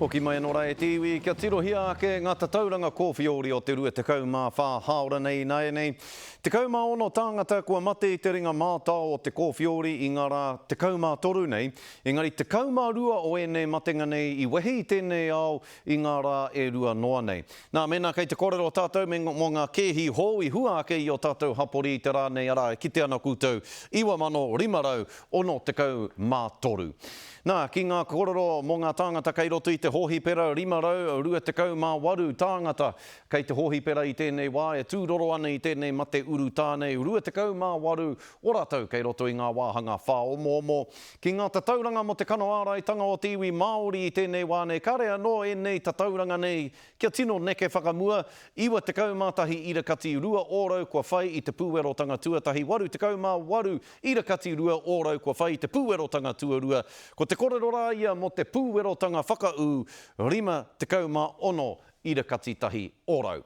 Hoki mai anō rā e te iwi kia tirohia ake ngā tatauranga kōwhiori o te 24 hāora nei ināianei. 16 tāngata kua mate i te ringa mātao o te kōwhiori i ngā rā 13 nei, engari 12 o ēnei matenga nei i wehe i tēnei ao i ngā rā e rua noa nei. Nā, mēnā kei te kōrero tātou me, mō ngā kēhi hou i hua ake i ō tātou hapori i te rā nei, arā, e kite ana koutou, 9,563. Nā, ki ngā kōrero mō ngā tāngata kei roto i te hōhipera, 528 tāngata kei te hōhipera i tēnei wā e tūroro ana i tēnei mate urutā nei, 28 o rātou kei roto i ngā wāhanga whāomoomo. Ki ngā tatauranga mō te kano āraitanga o te iwi Māori i tēnei wā nei, kare anō ēnei tatauranga nei kia tino neke whakamua, 91 ira kati rua ōrau kua whai i te pūwerotanga tuatahi, 88 ira kati rua ōrau kua whai i te pūwerotanga tuarua, ko te korero rā ia mō te pūwerotanga whakaū, 56 ira kati tahi ōrau.